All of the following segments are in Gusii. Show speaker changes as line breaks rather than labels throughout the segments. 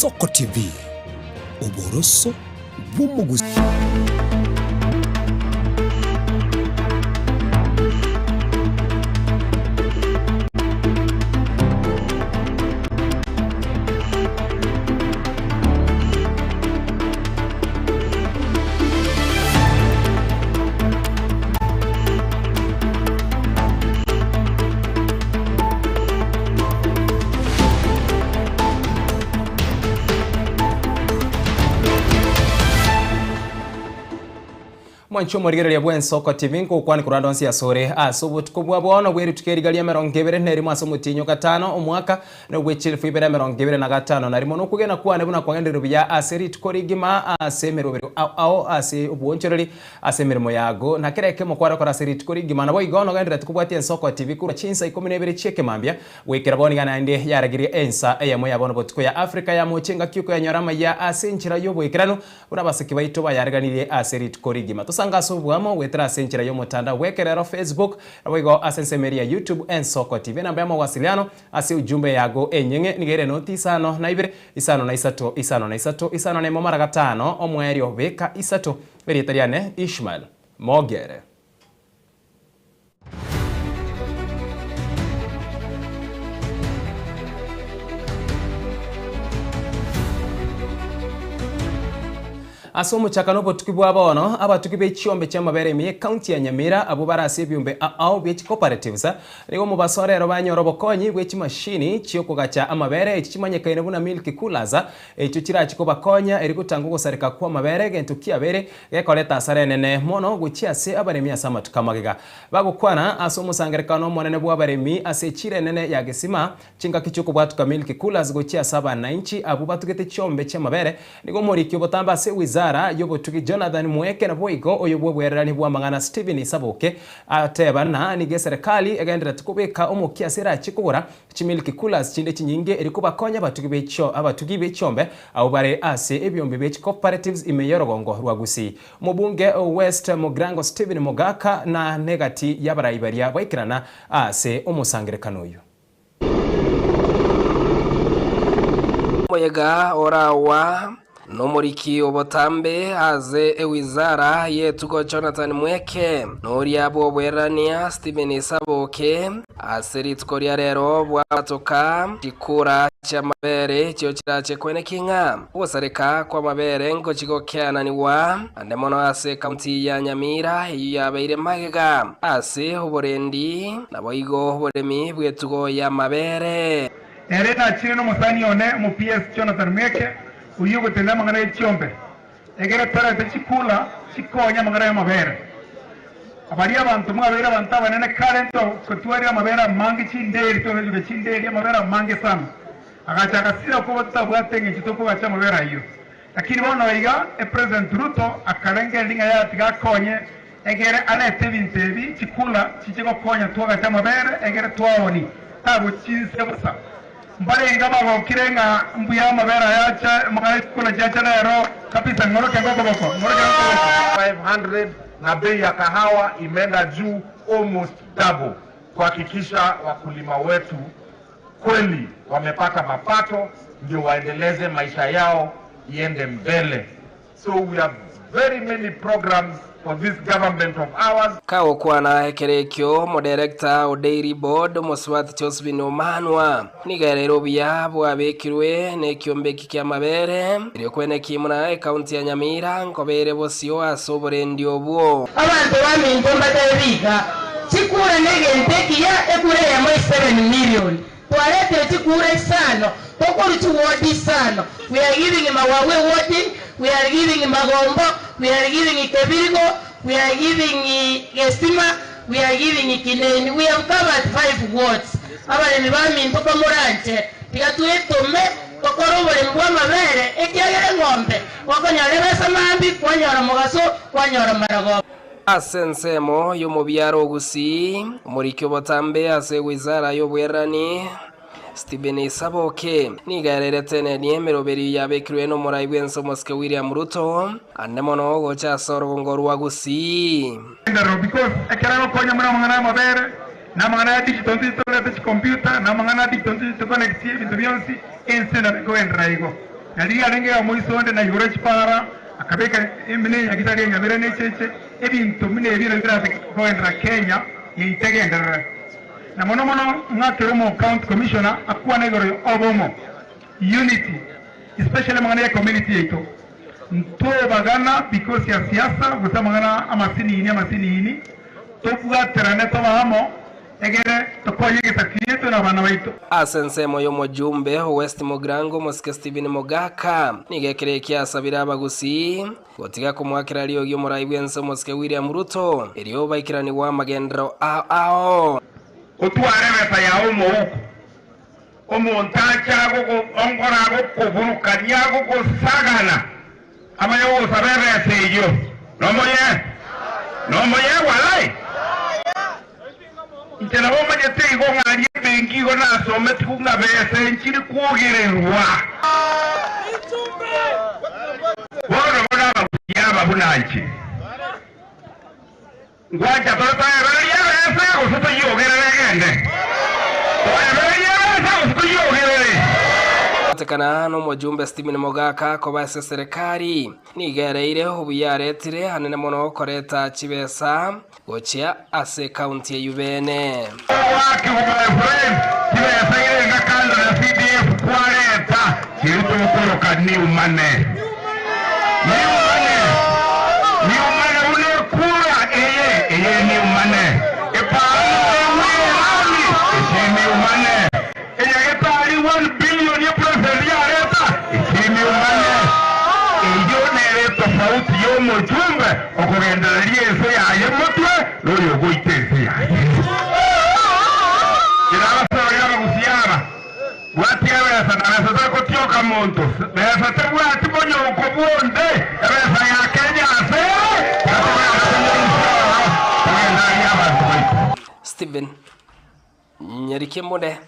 Ensoko TV, oboroso bw'omogusii.
Mwanche omorigereria bw'Ensoko TV nkokwana korwa ande onsi asore ase obotuko bwa bono bwe rituko eriga ria emerongo ebere na erimo ase omotienyi o gatano omwaka Nobwe chilifu ibere emerongo ebere na gatano na rimo nokwegena kwane buna kwagendererwe buya ase rituko rigima ase emeroberio ao ao ase obwoonchoreri ase emeremo yago, na kera ekemo kwarekora ase rituko rigima. Naboigo nogendererete kobwatia ensoko TV korwa chinsa ikomi na ibere chi'ekemambia goikera bono iga naende yaragirie ensa eyemo ya bono botuko ya Africa ya mochie engaki okoyanyora amaya ase enchera y'oboikeranu buna abaseki baito bayareganirie ase rituko rigima. Tosange ase oboamo goetera ase enchera y'omotandao bw'ekerero Facebook naboigo ase ensemo eria ya YouTube Ensoko TV. Enamba y'amawasiliano Ase ujumbe yago enyeng'e nigo ere noti isano na ibere, isano na isato, isano na isato, isano na emo mara gatano, omoerio beka isato. Erieta riane Ishmael Mogere. Ase omochakano obotuki bwa bono, abatuki be chiombe chi'amabere ime y'ecounty ya Nyamira abwo bare ase ebiombe ao bie chicooperatives nigo omobaso rero banyore obokonyi bwe chimashini chiokogacha amabere echi chimanyekaine buna milk coolers echio chirachi kobakonya eri gotanga ogosareka kw'amabere egento kiabere gekoreta asara enene mono gochia ase abaremi ase amatuko amagega. Bagokwana ase omosangerekano omonene bw'abaremi ase echiro enene ya Gesima Chingaki chi'okobwatuka milk coolers gochia ase abanainchi abwo batugete chiombe chi'amabere, nigo omoriki obotambe ase ewizara y'obotugi Jonathan Mueke naboigo oyo bw'obwererani bw'amang'ana Stephen Isaboke ateba ng'a nigo eserekali egendererete kobeka omokia ase erachie kogora chimilk coolers chinde chinyinge erio kobakonya abatugi be abatugi be chiombe abwo bare ase ebiombe bie chicooperatives ime y'orogongo rwa Gusii. Omobunge o West Mugirango Stephen Mogaka na negati y'abarai baria baikerana ase omosangerekano oyio.
Omoyega oragwa nomoriki obotambe ase ewizara y'etugo Jonathan Mweke, noria bw'obwererania Stephen Saboke ase rituko ria rero bwabatoka chikura chi'amabere echio chirache kweneki ng'a ogosareka kw'amabere ngochi gokeananigwa ande mono ase ekaunti ya Nyamira eyio yabeire magega ase oborendi Naboigo oboremi bw'etugo y'amabeere.
Ere nachire nomosani one omo-PS Jonathan Mweke, oyio ogotenena amang'ana ye chiombe, egere torete chikula chikonye amang'ana y'amabere. Baria abanto mwabeire abanto abanene kare ntogotwarire amabere amange chinderi, togachuka chinderi amabere amange sana. Agacha agasira okoba totabwate engencho tokogacha amabere ayio. Lakini bono iga epresident Ruto akarengereria ng'a yatiga akonye Egere arete ebinto ebi chikura chiche gokonya twagache amabere, egere twaoni tagochinse bosa. Mbarenge abagokire ng'a mbuya amabere aya acha mang'ana chikura chiacha rero kabisa ng'oroke ngokoboko, ng'oroke ngokoboko.
500 na bei ya kahawa imeenda juu almost double kuhakikisha wakulima wetu kweli wamepata mapato ndio waendeleze maisha yao iende mbele. So we have very many programs for this government of ours.
Kagokwana ekero ekio, omoderekta o Dairy Board, Omosubati Josephine Omanwa, nigo aereire obuya bwabekirwe nekiombe eki ki'amabere, erio kweneki buna ekaunti ya Nyamira nkoba ere bosio ase oborendi obwo.
Abanto baminto mbatebi iga, Chikura negento ekiya, ekura eyemo iseven million. Twaretire chikura isano, tokorwa chiward isano, we are giving Magwagwa eward, we are giving Magombo, we are giving Kebirigo, we are giving Gesima, we are giving Kineni, we have covered five wards. Abaremi baminto komoranche, tiga twetome tokore oboremi bw'amabere, ekiagera eng'ombe gokonyora ebesa mambia, kwanyora mogaso, kwanyora maragoba.
Ase ensemo y'omobiaro o Gusii, omoriki obotambe ase ewizara y'obwererani, Stephen Saboke, nigo aererete eneni emeroberio yabekirwe nomorai bw'ense omosike William Ruto, ande mono gocha ase orogongo rwa Gusii.
Enderero because ekero agokonya buna amang'ana y'amabere, na amang'ana ya digital ntoche torete chicomputer, na amang'ana ya digital ntoche toconnectie ebinto bionsi, ense nabo ekogenderera igo. Na riria arenge omoiso onde na igoro chipara, akabeka emene enyagitari enyamira na echeche, ebinto buna ebio nabio birase kogenderera Kenya yaito egenderere. Na mono mono ng'akere omo county commissioner akwane igoro ya obomo, unity, especially amang'ana ya community yaito. Ntobagana because ya siasa gose amang'ana amasinini amasinini, tobwaterane tobe amo egere tokonye egesaku giaito na abana baito.
Ase ensemo y'omojumbe o West Mugirango omosike Stephen Mogaka nigo ekero eki asabire abagusii gotiga komoakera riogi omorai bw'ense omosike William Ruto erio baikeranigwe amagenderero ao ao.
Otware ebesa yao omouko, omonto ache agogoongora agokoburukania agogosagana, amanye gogosaba ebesa eyio, nomoyee? Nomoyee walai? Inche nabo manyete igo ng'a aria ebenki igo nasometigwe ng'a besa enchiri kwogererwa. Bono bono abagusia aba buna inche, ngwancha tore toebererie ebesa gose toyiogerere egende? Toebererie ebesa gose toyiogerere?
Kobwatekana nomojumbe Stephen Mogaka koba ase eserekari, nigo ereire obuya aretire anene mono koreta chibesa Gochia ase ekaunti eyio beene.
Ogwakigwa my friend chibesa irenga kando na CDF kwareta chiri tokoroka new money new money new money buna ekura eye eye new money epara noigwe erami echi new money Enyagetari one billion ye president yareta ekirimia omanye. Eyio nere etofauti yomochumbe okogendereria ense yaye motwe noyo ogoita ense yaye. Kera abasorori abagusia aba, bwatia ebesa na besa tekotioka monto, besa tebwati monyoko bwonde, ebesa ya Kenya ase ere tiga togende tonyerusie ororo togendererie abanto baito.
Stephen Nyarikemune,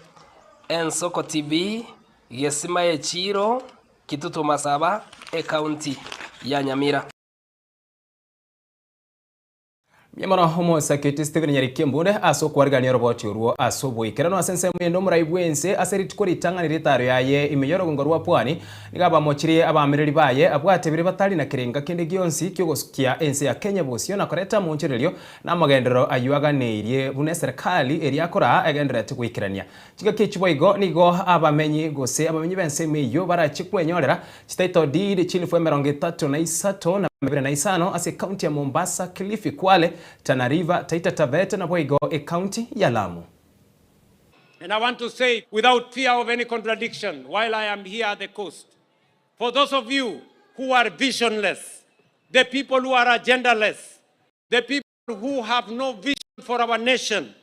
Ensoko TV, Gesima Echiiro, Kitutu Masaba, Ekaunti ya Nyamira.
Mbuya mono omosaketi Stephen Nyarikembunde ase okwarigania oroboti orwo ase oboikeranu ase ensemo ende omorai bw'ense ase rituko ritang'ani ri'etaaro yaye ime y'orogongo rwa Pwani nigo abamochirie abaamereri baye abwatebire batari na kerenga kende gionsi ki'ogosukia ense ya Kenya bosio na koreta amoonchorerio Namagenderero ayio aganeirie buna eserekari eria akoraa egendererete goikerania. Chingaki echi boigo nigo abamenyi gose abamenyi b'ensemo eyio barachie kwenyorera chititle deed chilifu 332 ase ecounty ya Mombasa, Kilifi, Kwale, Tana River, Taita Taveta naboigo ecounty ya Lamu.
And I want to say without fear of any contradiction while I am here at the coast, for those of you who are visionless, the people who are agendaless, the people who have no vision for our nation,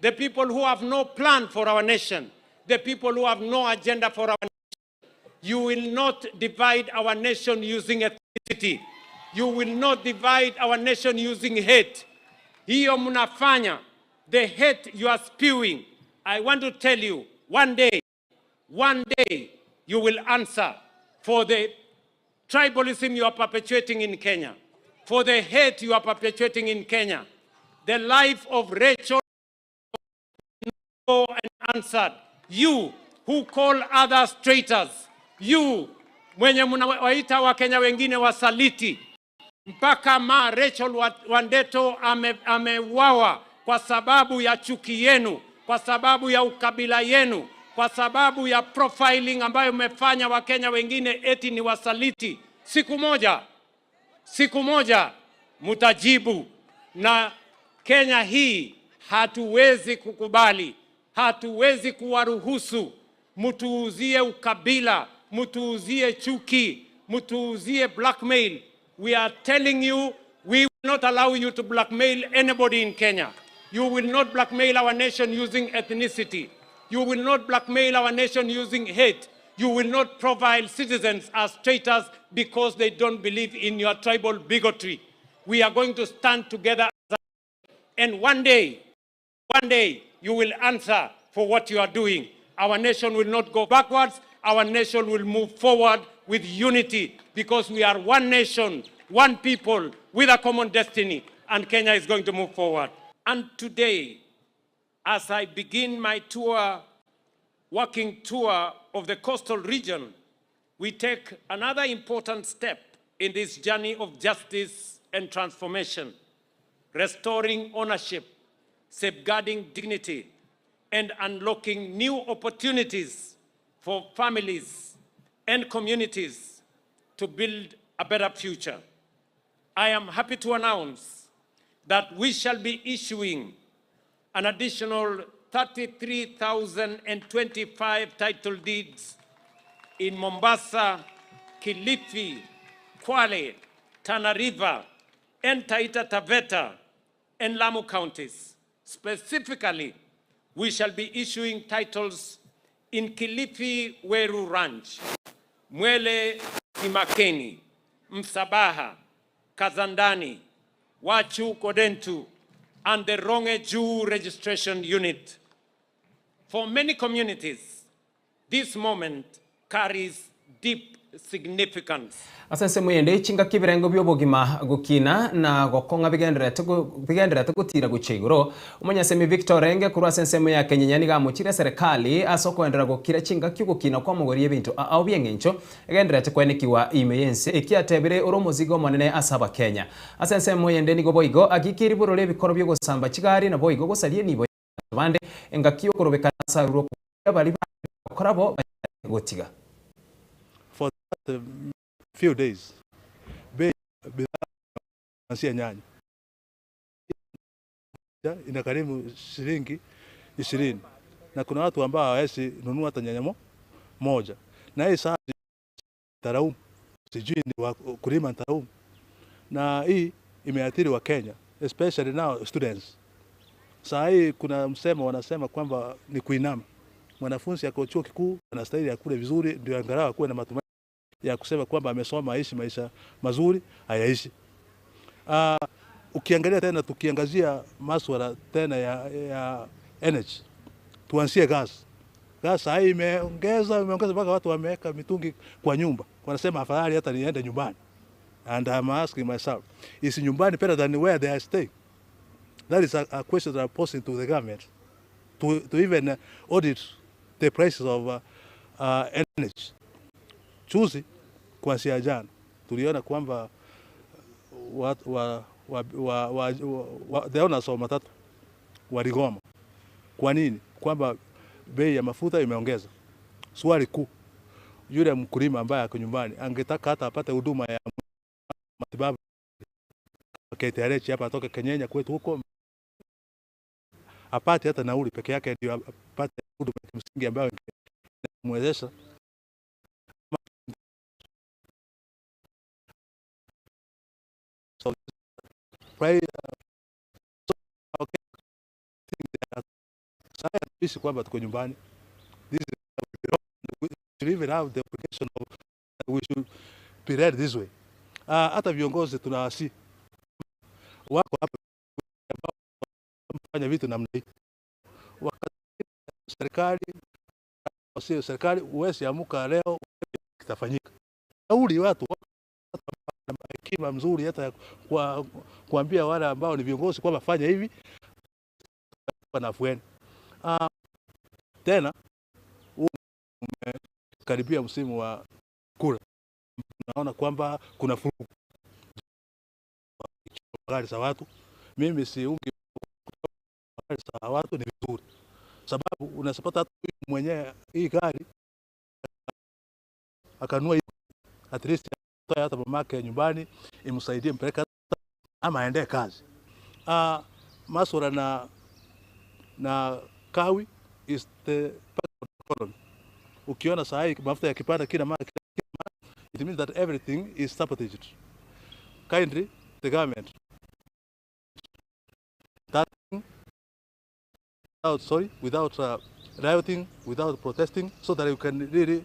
the people who have no plan for our nation, the people who have no agenda for our nation. You will not divide our nation using ethnicity. You will not divide our nation using hate. Hiyo mnafanya, the hate you are spewing. I want to tell you, one day, one day you will answer for the tribalism you are perpetuating in Kenya, for the hate you are perpetuating in Kenya. The life of Rachel go unanswered. You who call others traitors, you mwenye mnawaita Wakenya wengine wasaliti, mpaka ma Rachel Wandeto ameuawa kwa sababu ya chuki yenu, kwa sababu ya ukabila yenu, kwa sababu ya profiling ambayo mmefanya Wakenya wengine eti ni wasaliti. Siku moja, siku moja mtajibu, na Kenya hii hatuwezi kukubali, hatuwezi kuwaruhusu mtuuzie ukabila, mtuuzie chuki, mtuuzie blackmail. We are telling you we will not allow you to blackmail anybody in Kenya. You will not blackmail our nation using ethnicity. You will not blackmail our nation using hate. You will not profile citizens as traitors because they don't believe in your tribal bigotry. We are going to stand together and one day, one day, you will answer for what you are doing. Our nation will not go backwards. Our nation will move forward with unity because we are one nation, one people with a common destiny, and Kenya is going to move forward. And today, as I begin my tour, walking tour of the coastal region, we take another important step in this journey of justice and transformation, restoring ownership, safeguarding dignity, and unlocking new opportunities for families and communities to build a better future. I am happy to announce that we shall be issuing an additional 33,025 title deeds in Mombasa, Kilifi, Kwale, Tana River, and Taita Taveta and Lamu counties. Specifically, we shall be issuing titles in Kilifi Weru Ranch, Mwele Kimakeni, Msabaha, Kazandani, Wachu Kodentu, and the Ronge Juu Registration Unit. For many communities, this moment carries deep significance.
Ase ensemo eyende, chingaki ebirengo bi'obogima gokina na gokong'a bigendererete bigendererete gotiira gochia igoro. Omonyasemi Victor Orenge korwa ase ensemo ya Kenyenya nigo amochire eserekali ase okoenderera gokira chingaki ogokina kw'amagori y'ebinto ao bi'eng'encho egendererete koenekigwa ime y'ense eki atebire ore omozigo omonene ase Abakenya. Ase ensemo eyende nigo boigo agikirie borore ebikoro bi'ogosamba chigari na boigo gosaria enibo y'abanto bande engaki y'okorobekana ase arure okoboria baria barenge gokora bo banyare gotiga.
For the past few days, bei ya bidhaa kuanzia nyanya inagharimu shilingi ishirini na kuna watu ambao hawawezi nunua hata nyanya moja na hii sasa nitalaumu, sijui ni wakulima nitalaumu, na hii imeathiri Wakenya especially now students. Saa hii kuna msemo wanasema kwamba ni kuinama. Mwanafunzi ako chuo kikuu anastahili akule vizuri ndio angalau akuwe na matumaini ya kusema kwamba amesoma aishi maisha mazuri, hayaishi. Uh, ukiangalia tena tukiangazia maswala tena ya, ya energy, tuanzie gas. Gas saa hii imeongeza imeongeza mpaka watu wameweka mitungi kwa nyumba, wanasema afadhali hata niende nyumbani. And I'm asking myself, is nyumbani better than where they are staying? That is a, a question that I'm posing to the government to, to even audit the prices of uh, uh, energy. Juzi kuanzia jana tuliona kwamba wa, wa, wa, wa, wa, wa, the owners wa matatu waligoma. Kwa nini? Kwamba bei ya mafuta imeongeza. Swali kuu, yule mkulima ambaye ako nyumbani angetaka hata apate huduma ya matibabu KTRH hapa atoke Kenyenya kwetu huko apate hata nauli peke yake ndio apate huduma ya kimsingi ambayo ingemwezesha so, okay. Sasa kwamba tuko nyumbani. This is we should even have the obligation of we should be read this way. Uh, hata viongozi tunawasi wako hapa fanya vitu namna hii, wakati serikali sio serikali, huwezi amuka leo kitafanyika. Shauri watu hekima mzuri hata kwa kuambia wale ambao ni viongozi kwamba fanya hivi na afueni. Uh, tena huu umekaribia msimu wa kura, naona kwamba kuna furugu gari za watu. Mimi siungi gari za watu, ni vizuri sababu unasapata hata mwenyewe hii gari akanua at least hata mamake nyumbani imsaidie mpeleka ama aendee kazi. Uh, maswala na na kawi is the economy. Ukiona saa hii mafuta yakipanda kila mara, kila mara, it means that everything is sabotaged. Kindly the government that without sorry without uh, rioting without protesting so that we can really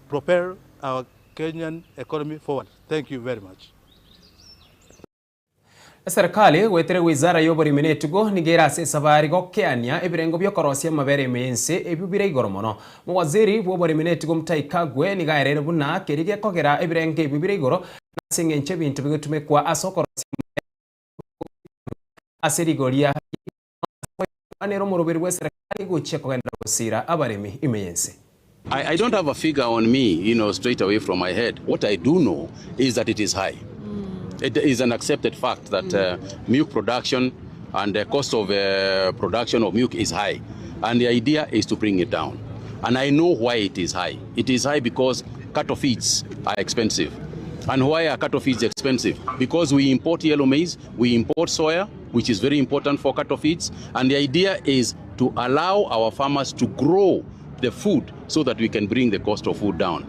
propel our Kenyan economy forward. Thank you very much.
Eserekari goetera ewizara y'oboremi na etugo nigo ere ase esabari gokeania ebirengo bi'okorosia amabere ime y'ense ebio bire igoro mono. Omowaziri bw'oboremi na etugo Mutahi Kagwe nigo aereire buna keria gekogera ebirengo ebio bire igoro nase eng'encho ebinto bigotumekwa ase okorosia amabere ase rigoria ri'igoro ase okoigwa nere omoroberi bw'eserekari gochia kogenderera gosiira abaremi ime y'ense.
I, I don't have a figure on me, you know, straight away from my head. What I do know is that it is high. It is an accepted fact that milk production and the cost of production of milk is high. And the idea is to bring it down. And I know why it is high. It is high because cattle feeds are expensive. And why are cattle feeds expensive? Because we import yellow maize, we import soya, which is very important for cattle feeds. And the idea is to allow our farmers to grow the food so that we can bring the cost of food down.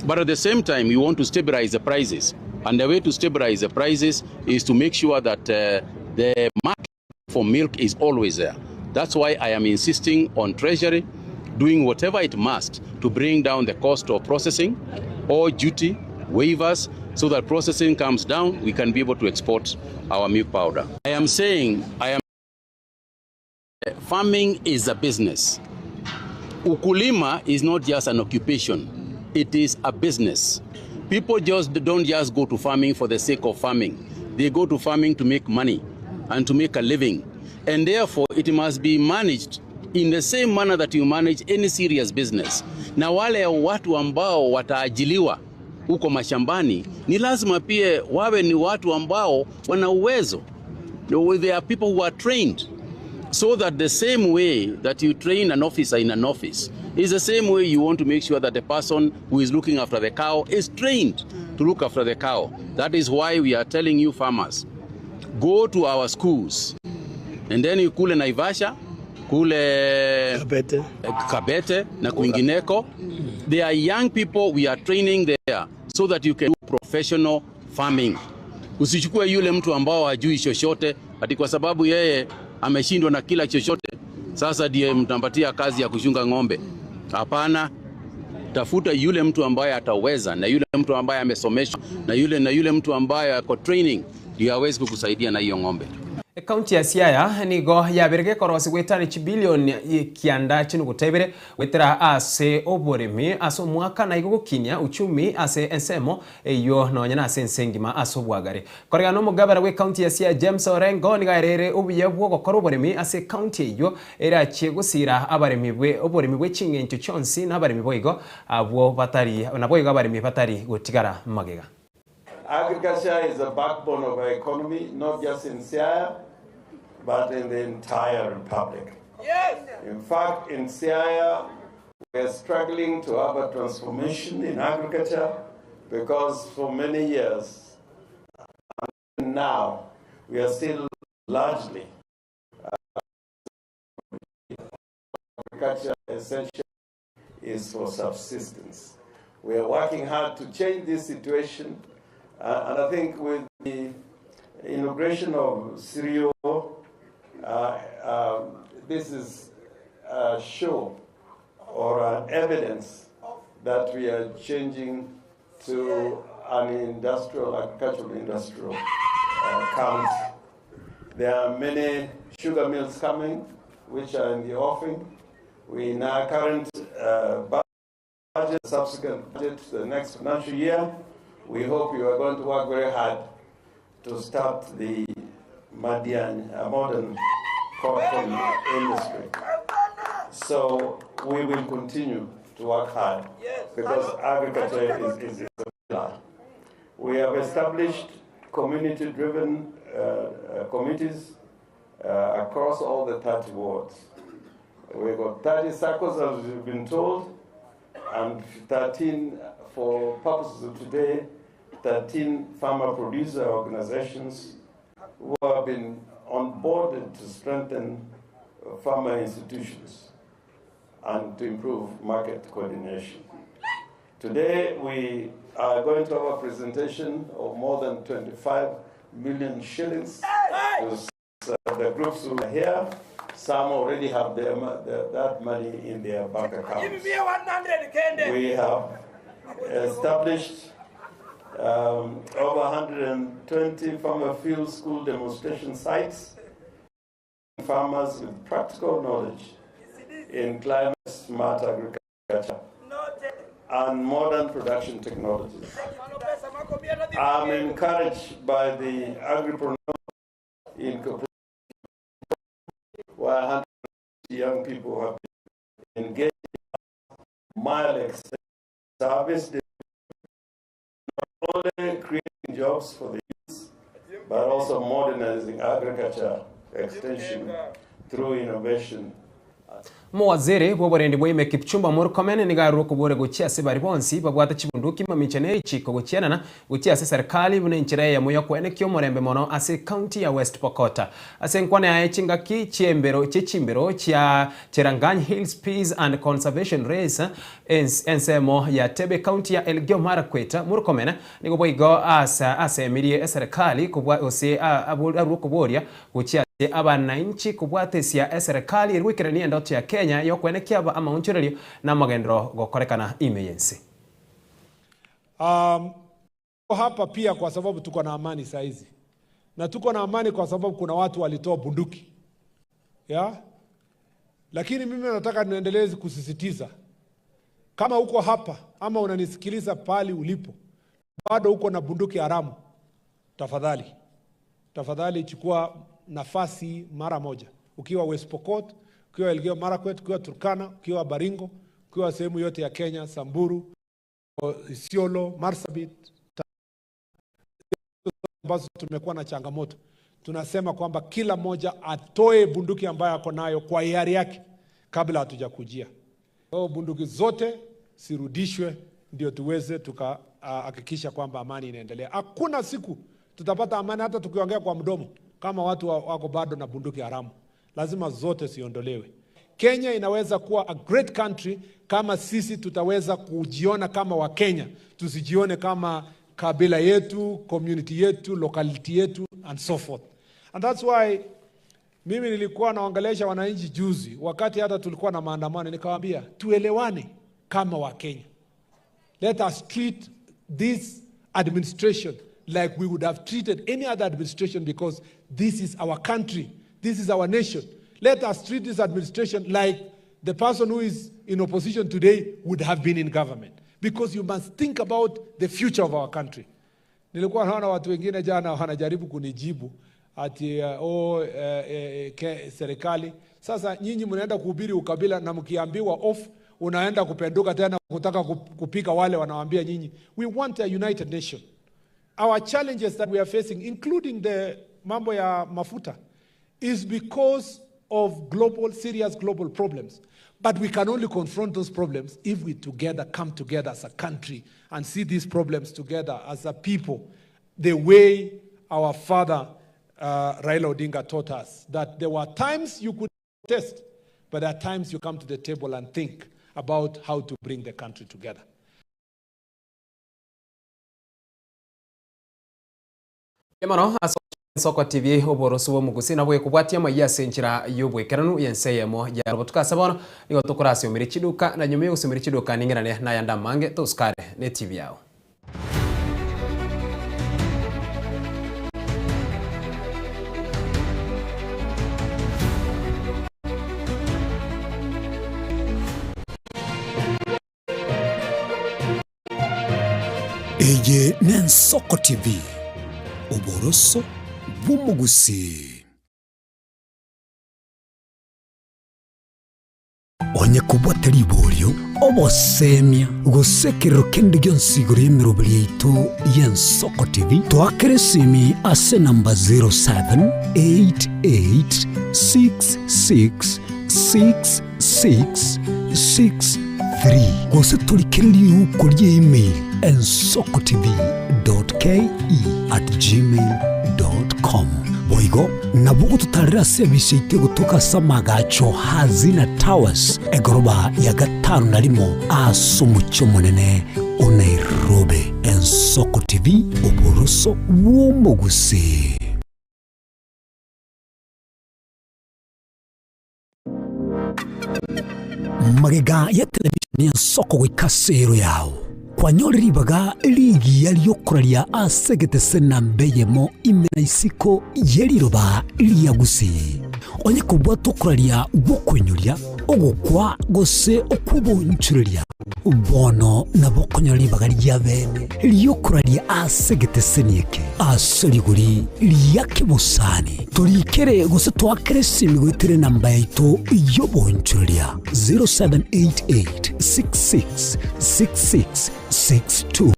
But at the same time, we want to stabilize the prices. And the way to stabilize the prices is to make sure that the market for milk is always there. That's why I am insisting on Treasury doing whatever it must to bring down the cost of processing or duty waivers so that processing comes down, we can be able to export our milk powder. I am saying, I am farming is a business. Ukulima is not just an occupation, it is a business. People just don't just go to farming for the sake of farming. They go to farming to make money and to make a living. And therefore, it must be managed in the same manner that you manage any serious business. Na wale watu ambao wataajiliwa huko mashambani ni lazima pia wawe ni watu ambao wana uwezo. There are people who are trained so that the same way that you train an officer in an office is the same way you want to make sure that the person who is looking after the cow is trained to look after the cow. That is why we are telling you farmers, go to our schools and then you kule Naivasha, kule
Kabete,
Kabete na kwingineko. There are young people we are training there so that you can do professional farming. Usichukue yule mtu ambao hajui chochote ati kwa sababu yeye ameshindwa na kila chochote, sasa ndiye mtampatia kazi ya kuchunga ng'ombe. Hapana, tafuta yule mtu ambaye ataweza na yule mtu ambaye amesomeshwa na yule mtu ambaye ako training ndio awezi kukusaidia na hiyo ng'ombe.
Ekaunti ya Siaya nigo yaberege korosi gwetani chibilioni kianda chinugutebere gwetera ase oboremi ase omwaka na igo gokinia uchumi ase ensemo eyo nonya na ase ense engima ase obwagare. Korega omogabana bwa ekaunti ya Siaya James Orengo nigo aerere obuya bwo gokora oboremi ase ekaunti eyo erachie gosira abaremi bwe oboremi bwe ching'encho chionsi na abaremi boigo abwo batari naboigo abaremi batari gotigara magega.
Agriculture is the backbone of our economy, not just in Siaya, but in the entire republic.
Yes.
In fact, in Siaya, we are struggling to have a transformation in agriculture because for many years and now, we are still largely agriculture essentially is for subsistence. We are working hard to change this situation, and I think with the inauguration of Sirio, this is a show or an evidence that we are changing to an industrial, agricultural industrial county. There are many sugar mills coming, which are in the offing. We in our current budget, subsequent budget, the next financial year, we hope you are going to work very hard to start the Madiany, modern cotton industry. So we will continue to work hard because agriculture is a pillar. We have established community-driven committees across all the 30 wards. We've got 30 circles, as we've been told, and 13, for purposes of today, 13 farmer-producer organizations who have been onboarded to strengthen farmer institutions and to improve market coordination. Today, we are going to have a presentation of more than 25 million shillings to the groups who are here. Some already have that money in their bank accounts. We have established over 120 farmer field school demonstration sites, farmers with practical knowledge in climate smart agriculture and modern production technologies. I'm encouraged by the agripreneur in Kapru, where 100 young people have been engaged mile extension service not only creating jobs for the youth, but also modernizing agriculture extension through innovation.
Omowaziri bw'oborendi bwa ime Kipchumba Murkomen nigo arure okobora gochia ase baria bonsi babwate chibunduki mamincha ne richiko gochianana gochia ase eserikali buna enchera eyemo y'okoenekia omorembe mono ase ecounty ya West Pokot. Ase enkwana yaye chingaki chi'embero chi'echimbero chia Cherangany Hills Peace and Conservation Race ensemo ya Tebe county ya Elgeyo Marakwet, Murkomen nigo boigo asemirie eserekari kobua gose arue okoboria gochia ase abanainchi kobwatesia eserekari erwekeranie endoto ya Kenya y'okoenekia amaonchorerio na amagenderero gokorekana ime y'ense.
Um, hapa pia kwa sababu tuko na amani saa hizi, na tuko na amani kwa sababu kuna watu walitoa bunduki ya? Lakini mimi nataka niendelee kusisitiza, kama uko hapa ama unanisikiliza pahali ulipo, bado uko na bunduki haramu, tafadhali tafadhali chukua nafasi mara moja, ukiwa West Pokot, ukiwa Elgeyo Marakwet, ukiwa Turkana, ukiwa Baringo, ukiwa sehemu yote ya Kenya, Samburu, Isiolo, Marsabit, ambazo tumekuwa na changamoto, tunasema kwamba kila mmoja atoe bunduki ambayo ako nayo kwa hiari yake kabla hatujakujia. Kwa hiyo bunduki zote zirudishwe, ndio tuweze tukahakikisha kwamba amani inaendelea. Hakuna siku tutapata amani hata tukiongea kwa mdomo kama watu wako bado na bunduki haramu. Lazima zote ziondolewe. Kenya inaweza kuwa a great country kama sisi tutaweza kujiona kama Wakenya, tusijione kama kabila yetu, community yetu, locality yetu and so forth. And that's why mimi nilikuwa naongelesha wananchi juzi, wakati hata tulikuwa na maandamano, nikawaambia tuelewane kama Wakenya. Let us treat this administration like we would have treated any other administration because this is our country, this is our nation. Let us treat this administration like the person who is in opposition today would have been in government because you must think about the future of our country. Nilikuwa naona watu wengine jana wanajaribu kunijibu ati oh, ke, serikali sasa nyinyi mnaenda kuhubiri ukabila na mkiambiwa off unaenda kupenduka tena kutaka kupika wale wanawaambia nyinyi. We want a united nation. Our challenges that we are facing including the mambo ya mafuta is because of global, serious global problems. But we can only confront those problems if we together come together as a country and see these problems together as a people, the way our father Raila Odinga taught us, that there were times you could test, but at times you come to the table and think about how to bring the country together.
Mono ase Ensoko TV oboroso bw'omogusi nabo ekobwatia amaiyo ase enchera y'obwekeranu y'ense eyemo ya robotuko ase bono nigo tokorasiomera chiduka na nyuma y'ogosiomera chiduka ning'erane nayande amange tosikare ne TV yao.
Eye n'Ensoko TV, oboroso bw'omogusii. Onye kobwate riborio, obosemia, gose ekerero kende gionsi igoro y'emeroberi yaito y'Ensoko TV, toakere esimi ase enamba 0788666663 gose torikere riuko rie email ensokotv.ke@gmail.com. Boigo nabo ogototarera ase ebise yaito egotoka ase amagacho Hazina Towers egoroba ya gatano na rimo ase omochie omonene o Nairobi. Ensoko TV, oboroso bw'omogusii. Magega ya televisheni y'ensoko goika ase ero yao, kwanyore ribaga rigiya ri'okoraria ase egetese namba eyemo ime na isiko ye riroba ria Gusii. Onye kobwata okoraria gw'okoinyoria. Ogokwa gose okw'obonchoreria bono nabo okonyora ribaga ria bene ri'okoraria ase egeteseni eke ase rigori ria kebosani. Torikere gose toakere esimi goetera enamba yaito y'obonchoreria 0788 66 66 62.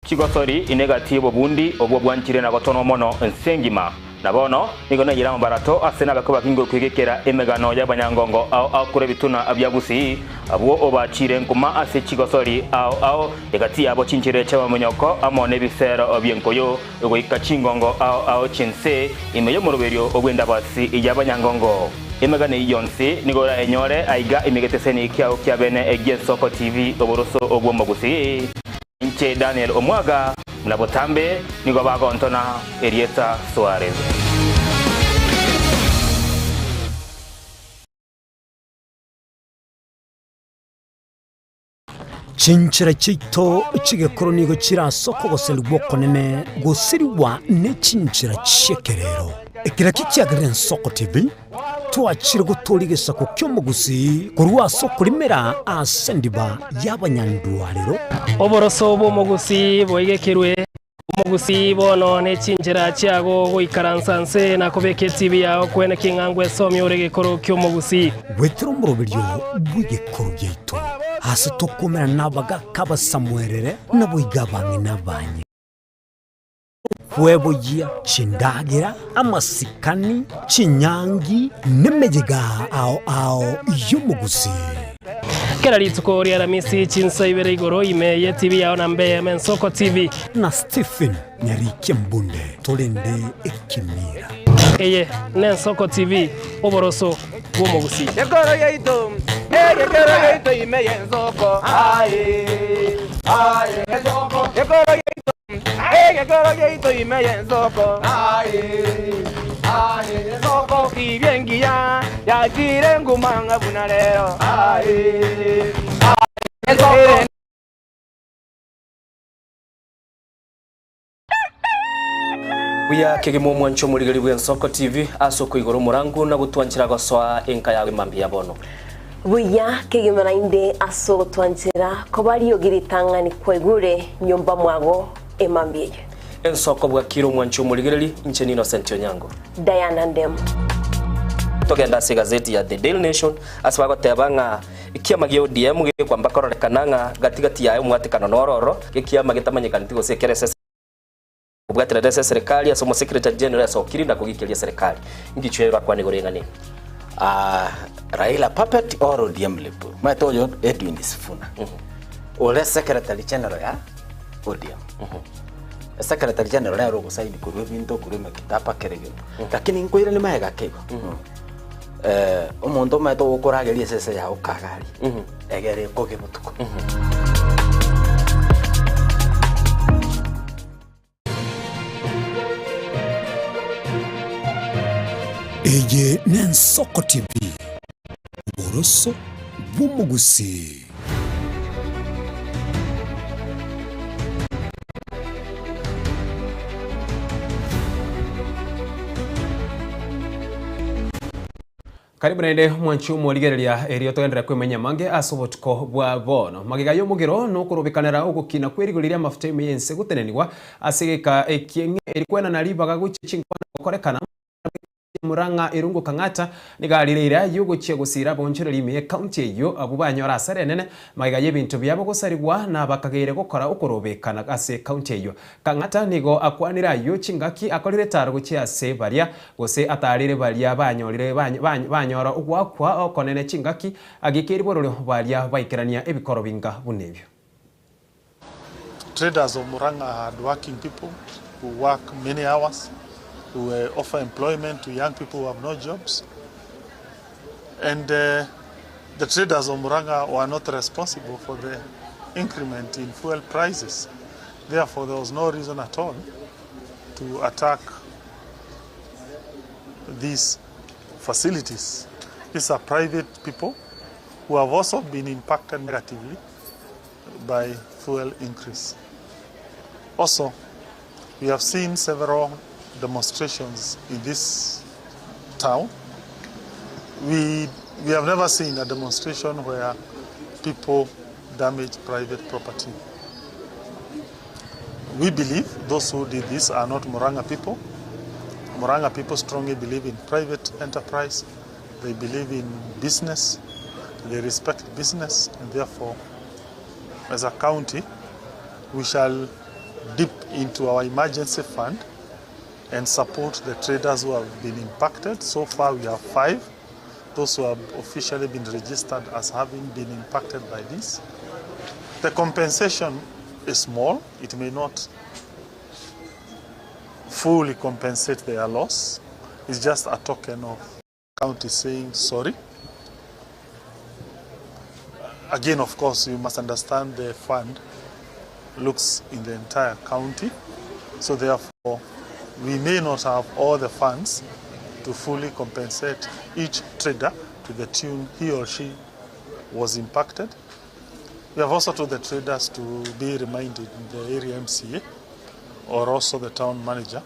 Chigosori ine egati y'obobundi obwo bwanchire na gotonwa mono ense engima. Na bono nigo naiyire amabarato ase nabakwe bakinge okwegekera emegano y'abanyangongo ao ao korwa ebituna bia Gusii, abwo obachiire nkuma ase chigosori ao ao, egati yabo chinchera chi'amaminyoko amo nebisero bi'enkoyo, goika chingongo ao ao chi'ense, ime y'omoroberio bw'endabasi y'abanyangongo. Emegano eyio yonsi nigo orayenyore aiga ime egeteseni kiao kia bene gi'Ensoko TV, oboroso bw'Omogusii. Inche Daniel Omwaga, buna botambe nigo bagontona erieta Suarez.
Chinchera chiaito chi'egekoro nigo chire ase okogoserigwa okonene gosirigwa ne chinchera chi'ekerero. Ekero kiagerire Ensoko TV, twachire gotooria egesaku ki'omogusii korwa ase okorimera ase endiba y'abanyandwarero.
Oboroso bw'omogusii boigekirwe Omogusii bono ne chinchera chiago goikaransa nse na kobeka etibi yao kwene king'a ngwesomia ore egekoro ki'omogusii.
Goetera omoroberio bw'egekoro giaito, ase tokomerana nabagaaka abasamuerere, naboigo abang'ina abanye. Kweboyia chindagera, amasikani, chinyangi, nemeyega ao ao y'omogusii.
Kera rituko ri'Aramisi chinsa ibere igoro ime y'etibi yao na mbe Mensoko TV.
Na Stephen Nyarikia Mbunde torende ekemira.
Eye n'Ensoko TV, oboroso bw'omogusii.
Gekoro yaito, egekoro yaito ime y'ensoko, aye, aye, ensoko. Gekoro yaito, egekoro yaito ime y'ensoko, aye, aye, ensoko. Tibia engiya yachire nguma ng'a buna rero, aye, aye, ensoko.
Buya kegima omwancho omorigeri bw'Ensoko TV ase okoigora omorangu na gotwanchera gosoa enka yago emambia ya bono.
Buya kegima naende ase ogotwanchera koba riogi ritang'ani kwaigure nyomba mwago emambia eye.
Ensoko bwakire omwancho omorigereri, inche n'Innocent Onyango.
Diana Ndemo.
Togende ase egazeti ya The Daily Nation ase bagoteba ng'a ekiama gia ODM gekwamba kororekana ng'a gati gati yaye omwatekano noro oro, gekiama getamanyekaneti gose ekere ase Kobwaterera ase eserekari ase Omosekretari General ase Okiri na kogikeria eserekari. Ingichwa ero akwane igoro y'eng'ana eye.
Ah, Raila puppet or ODM lip? Omanyete oyo Edwin Sifuna ore secretary general ya ODM. Secretary general nere ogosaini korwa ebinto korwa emekitaba kera egento. Lakini nkoiranie magega ake igo. Eh, omonto omanyete ogokorageria esese yago kagari egere ekoge botuko.
Eye n'Ensoko TV, oboroso bw'omogusii.
Karibu naende mwanchi omorigereria erio togenderere kwemanyia amange ase obotuko bwa bono. Magega y'omogero nokorobekanera ogokina kw'erigori ri'amafuta ime y'ense gotenenigwa ase egeka ekieng'e eri kwenana ribaga gochia chinkwana gokorekana Murang'a Irungu Kang'ata nigo arire ira y'ogochia gosiira abaonchoreri ime y'ecounty eyio abwo banyora asara enene magega y'ebinto biabo gosarigwa na abakageire gokora okorobekana ase ecounty eyio. Kang'ata nigo akwanire ayio chingaki akorire etaro gochia ase baria gose ataarire baria banyorire banyora ogoakwa okonene chingaki agikeiri bororo baria baikerania ebikoro binga buna ebio.
Traders of Murang'a are hardworking people who work many hours, who uh, offer employment to young people who have no jobs. And uh, the traders of Murang'a were not responsible for the increment in fuel prices. Therefore, there was no reason at all to attack these facilities. These are private people who have also been impacted negatively by fuel increase. Also, we have seen several demonstrations in this town. We, we have never seen a demonstration where people damage private property. We believe those who did this are not Murang'a people. Murang'a people strongly believe in private enterprise. They believe in business. They respect business, and therefore, as a county, we shall dip into our emergency fund and support the traders who have been impacted. So far, we have five, those who have officially been registered as having been impacted by this. The compensation is small. It may not fully compensate their loss. It's just a token of county saying sorry. Again, of course, you must understand the fund looks in the entire county. So therefore, we may not have all the funds to fully compensate each trader to the tune he or she was impacted. We have also told the traders to be reminded in the area MCA or also the town manager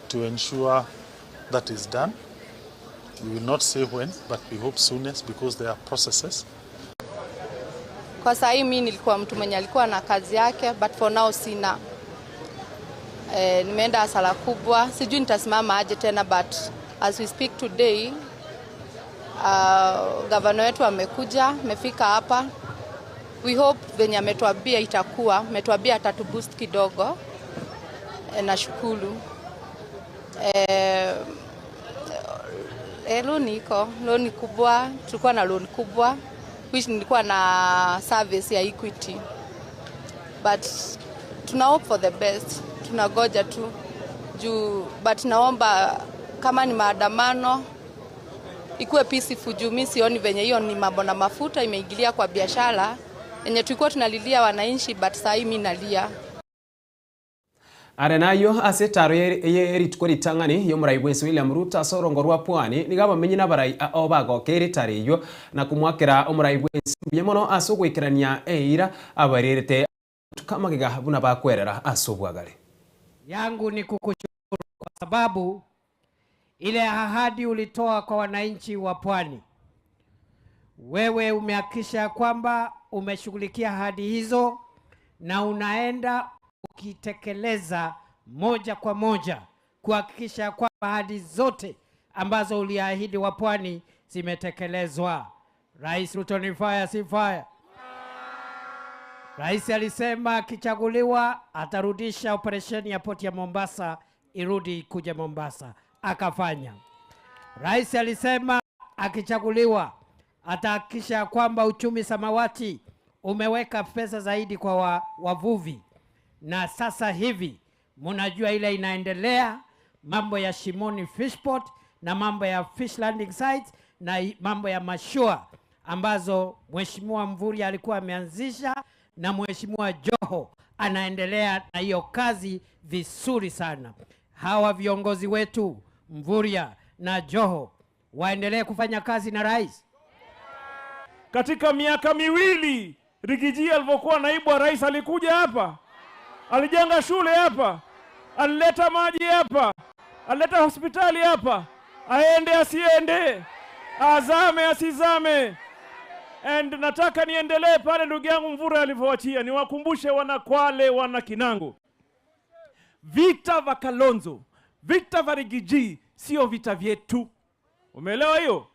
to ensure that is done. We will not say when, but we hope soonest because there are processes.
Kwa saa hii mi nilikuwa mtu mwenye alikuwa na kazi yake, but for now sina. E, nimeenda hasara kubwa, sijui nitasimama aje tena, but as we speak today gavana wetu amekuja, amefika hapa. We hope venye ametuambia itakuwa, ametuambia atatuboost kidogo. E, nashukuru. E, e, loan iko loan kubwa, tulikuwa na loan kubwa which nilikuwa na service ya Equity but tuna hope for the best, tunagoja tu juu, but naomba kama ni maandamano ikuwe peaceful juu mi sioni venye hiyo ni mambo na mafuta imeingilia kwa biashara yenye tulikuwa tunalilia wananchi, but saa hii mi nalia.
Are nayo ase etaro ye rituko ritang'ani y'omorai bwensi William Ruto ase orongo rwa Pwani nigo abamenyi na abarai ao bagokeire etaro eywo na komwakera omorai bwensi mbuya mono ase ogoikerania eira abarerete amatuko amagega buna bakwerera ase obwagare.
Yangu ni kukushukuru kwa sababu ile ahadi ulitoa kwa wananchi wa Pwani, wewe umehakikisha kwamba umeshughulikia ahadi hizo na unaenda ukitekeleza moja kwa moja kuhakikisha kwamba ahadi zote ambazo uliahidi wa Pwani zimetekelezwa. Rais Ruto ni fire, si fire? Rais alisema akichaguliwa atarudisha operesheni ya poti ya Mombasa irudi kuja Mombasa, akafanya. Rais alisema akichaguliwa atahakikisha kwamba uchumi samawati umeweka pesa zaidi kwa wavuvi, na sasa hivi mnajua ile inaendelea mambo ya Shimoni Fishport na mambo ya fish landing sites na mambo ya mashua ambazo Mheshimiwa Mvurya alikuwa ameanzisha na Mheshimiwa Joho anaendelea na hiyo kazi vizuri sana. Hawa viongozi wetu Mvurya na Joho waendelee kufanya kazi na rais.
Katika miaka miwili Riggy G alivyokuwa naibu wa rais alikuja hapa, alijenga shule hapa, alileta maji hapa, alileta hospitali hapa. Aende asiende, azame asizame. And nataka niendelee pale ndugu yangu Mvurya alivyoachia, niwakumbushe wana Kwale, wana Kinango, vita vya Kalonzo, vita vya Riggy G sio vita vyetu. Umeelewa hiyo?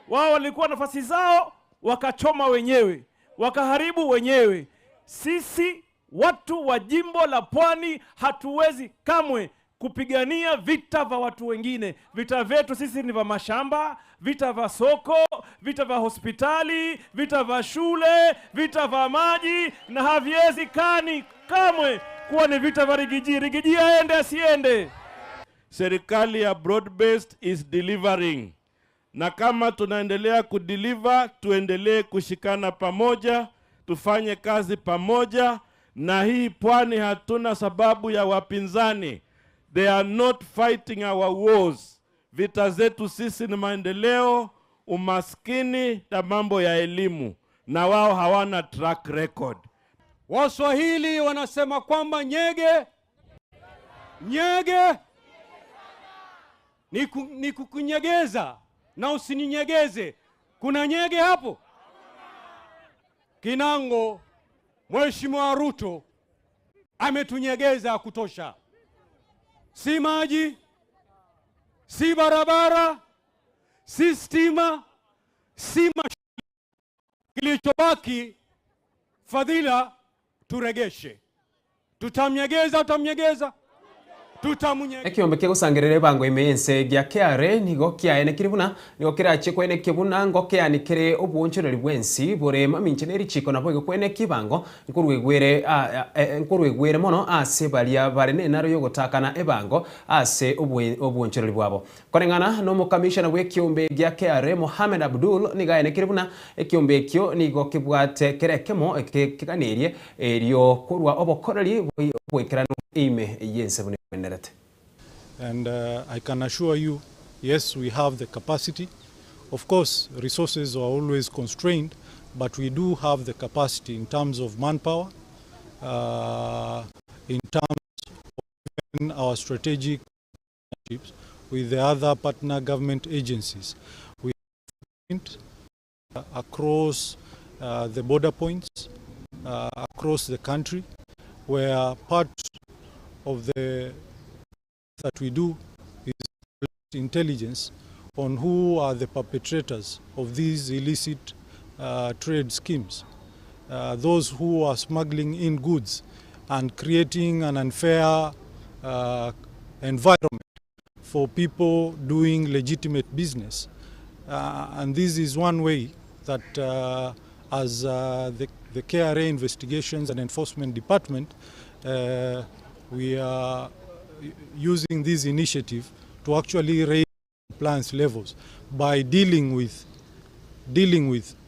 Wao walikuwa nafasi zao wakachoma wenyewe, wakaharibu wenyewe. Sisi watu wa jimbo la Pwani hatuwezi kamwe kupigania vita vya watu wengine. Vita vyetu sisi ni vya mashamba, vita vya soko, vita vya hospitali, vita vya shule, vita vya maji, na haviwezekani kamwe kuwa ni vita vya Riggy G. Riggy G aende asiende.
Serikali ya broad based is delivering, na kama tunaendelea kudeliver, tuendelee kushikana pamoja, tufanye kazi pamoja, na hii pwani hatuna sababu ya wapinzani. They are not fighting our wars. Vita zetu sisi ni maendeleo, umaskini na mambo ya elimu, na wao hawana track record.
Waswahili wanasema kwamba nyege nyege ni, ku, ni kukunyegeza na usininyegeze. Kuna nyege hapo? Kinango, Mheshimiwa Ruto ametunyegeza ya kutosha, si maji, si barabara, si stima, si mashule. Kilichobaki fadhila turegeshe. Tutamnyegeza, tutamnyegeza, tutamnyegeza.
Ekiombe kegosangerera ebango ime ense gia KRA nigo kiaenekire buna nigo kerache kwenekia buna ngokeani kere obwoonchoreri bwensi bore mamincha na erichiko nabo igo kwenekia ebango nkorwegwere nkorwegwere mono ase baria bare nenaro yogotakana ebango ase obwoonchoreri bwabo. Koreng'ana nomokamishona bw'ekiombe gia KRA Mohamed Abdul nigo aenekire buna ekiombe ekio nigo kebwate kera ekemo keganerie erio korwa obokoreri bw'oboikeranu ime y'ense buna egwenerete.
And I can assure you, yes, we have the capacity. Of course, resources are always constrained, but we do have the capacity in terms of manpower, in terms of even our strategic partnerships with the other partner government agencies. We have across the border points across the country, where part of the that we do is intelligence on who are the perpetrators of these illicit trade schemes, those who are smuggling in goods and creating an unfair environment for people doing legitimate business. And this is one way that as the KRA Investigations and Enforcement Department, we are using this initiative to actually raise compliance levels by dealing with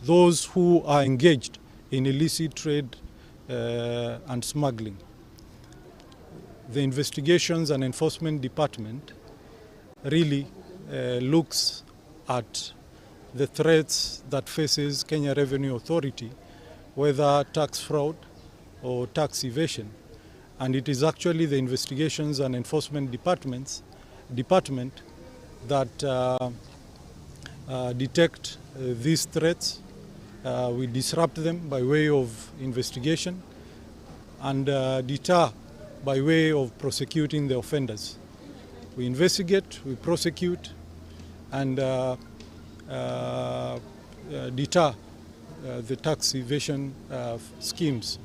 those who are engaged in illicit trade and smuggling. The Investigations and Enforcement Department really looks at the threats that faces Kenya Revenue Authority, whether tax fraud or tax evasion. And it is actually the Investigations and Enforcement Department that detect these threats. We disrupt them by way of investigation and deter by way of prosecuting the offenders. We investigate, we prosecute, and deter the tax evasion schemes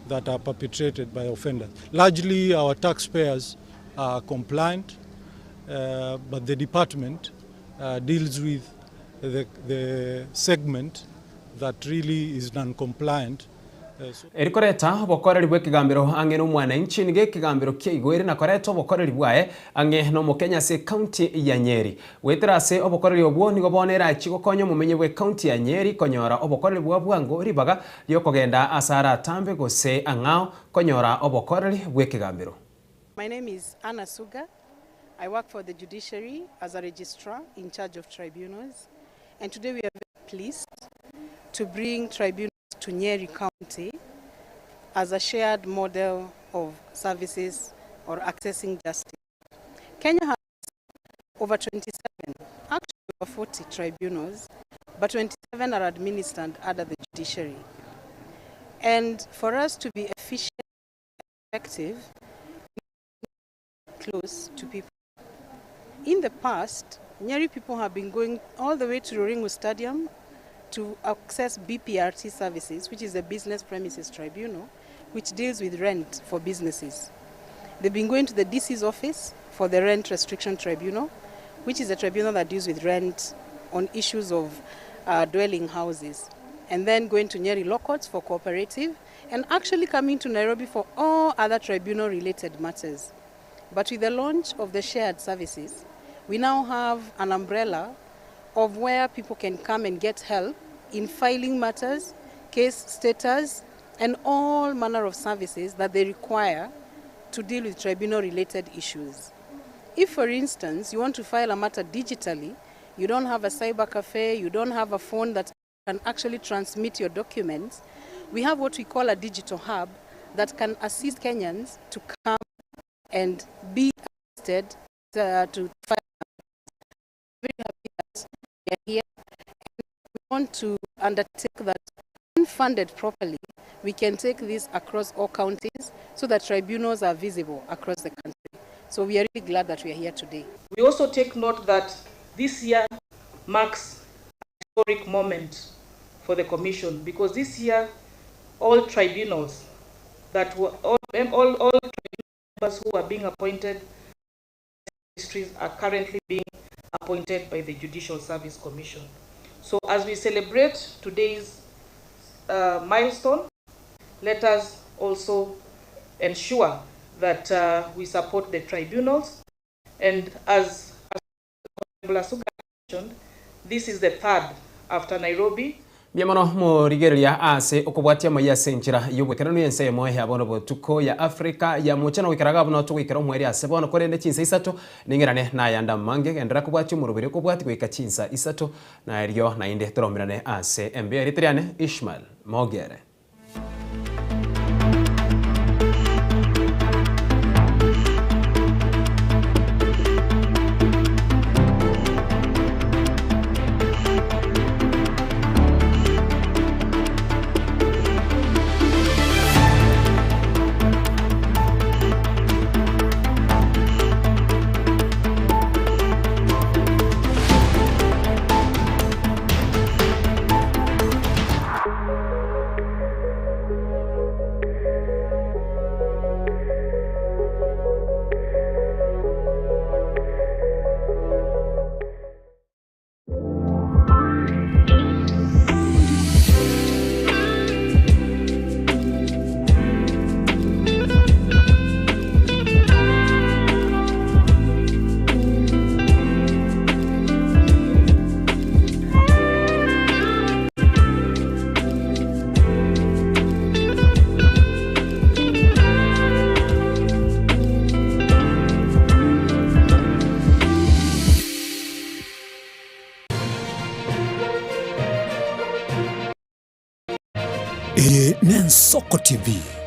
that are perpetrated by offenders. Largely, our taxpayers are compliant, but the department deals with the segment that really is non-compliant.
Eri koreta obokoreri bw'ekegambero ang'e na omwananchi nigo ekegambero kiaigwere na koreta obokoreri bwaye ang'e na omokenya ase ekaunti ya Nyeri. Goetera ase obokoreri obwo nigo bono erachi gokonya omomenyi bw'ekaunti ya Nyeri konyora obokoreri bwa bwango ribaga riokogenda ase aratambe gose ang'ao konyora obokoreri bw'ekegambero.
My name is Anna Suga. I work for the judiciary as a registrar in charge of tribunals. And today we are very pleased to bring tribunals to Nyeri County as a shared model of services or accessing justice. Kenya has over 27, actually over 40 tribunals, but 27 are administered under the judiciary. And for us to be efficient and effective, close to people. In the past, Nyeri people have been going all the way to Ruringu Stadium to access BPRT services, which is the Business Premises Tribunal, which deals with rent for businesses. They've been going to the DC's office for the Rent Restriction Tribunal, which is a tribunal that deals with rent on issues of dwelling houses, and then going to Nyeri Law Courts for cooperative, and actually coming to Nairobi for all other tribunal-related matters. But with the launch of the shared services, we now have an umbrella of where people can come and get help in filing matters, case status, and all manner of services that they require to deal with tribunal-related issues. If, for instance, you want to file a matter digitally, you don't have a cyber cafe, you don't have a phone that can actually transmit your documents, we have what we call a digital hub that can assist Kenyans to come and be assisted uh, to file. Very happy that we are here. And we want to undertake that when funded properly, we can take this across all counties so that tribunals are visible across the country. So we are really glad that we are here today.
We also take note that this year marks a historic moment for the Commission because this year all tribunals that were all, all, all tribunal members who are being appointed ministries are currently being appointed by the Judicial Service Commission. So as we celebrate today's milestone, let us also ensure that we support the tribunals. And as Honorable Asuga mentioned, this is the third after Nairobi.
Mbuya mono morigereria ase okobwatia amaiyo ase enchera y'obwekeranu y'ense eyemo ya bono botuko ya Africa ya mocha na goikera iga buna togoikera omwerio ase bono korende chinsa isato ning'erane nayande amange genderera kobwatia omoroberi okobwatia goika chinsa isato na erio naende toromerane ase embeo erieta riane Ishmael Mogere.
Eye n'Ensoko TV.